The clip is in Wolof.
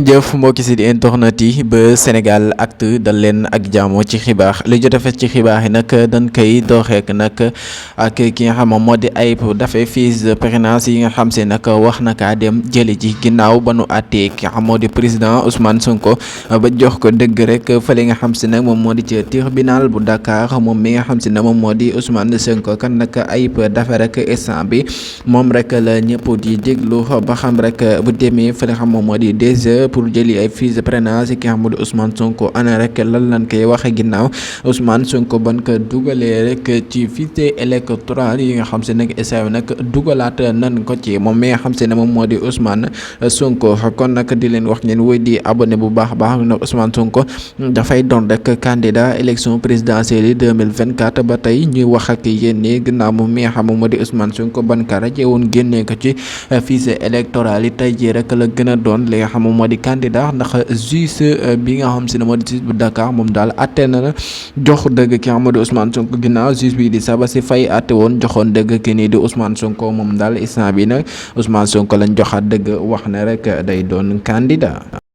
jëf mbokki si di internet yi ba Sénégal Actu dal leen ak jàmm ci xibaar li jot a fes ci xibaar yi nag dañ koy dooxeek nag ak ki nga xam moo di Ayib Daffé fiches de parrainage yi nga xam si nag wax na kaa dem jëli ji ginnaaw ba nu àttee ki nga xam moo di président Ousmane Sonko ba jox ko dëgg rek fële nga xam si nag moom moo di ci tribunal bu Dakar moom mi nga xam si ne moom moo di Ousmane Sonko kan nag Ayib Daffé rek instant bi moom rek la ñëpp di déglu ba xam rek bu demee fële xam moom moo di pour jëli ay fiches de parrainage ki nga xam ne Ousmane Sonko ana rek lan lañ koy waxe ginnaaw Ousmane Sonko ban ko dugalee rek ci fichier électoral yi nga xam se nag essai nag dugalaat nan ko ci moom mi nga xam se ne moom moo di Ousmane Sonko kon nag di leen wax ngeen woy di abonné bu baax a baax nag Ousmane Sonko dafay doon rek candidat élection présidentielle 2024 ba tey ñuy wax ak yéen ni ginnaaw moom mi nga xam moo di Ousmane Sonko ban ka raje woon génnee ko ci fichier électoral yi tey jii rek la gën a doon li nga xam moo di candidat ndax juge bi nga xam si ne moo di juge bu Dakar moom daal atte na jox dëgg ki nga xam moo di Ousmane Sonko ginnaaw juge bi di Sabassy Faye atte woon joxoon dëgg ki nii di Ousmane Sonko moom daal instant bi nag Ousmane Sonko lañ joxaat dëgg wax ne rek day doon candidat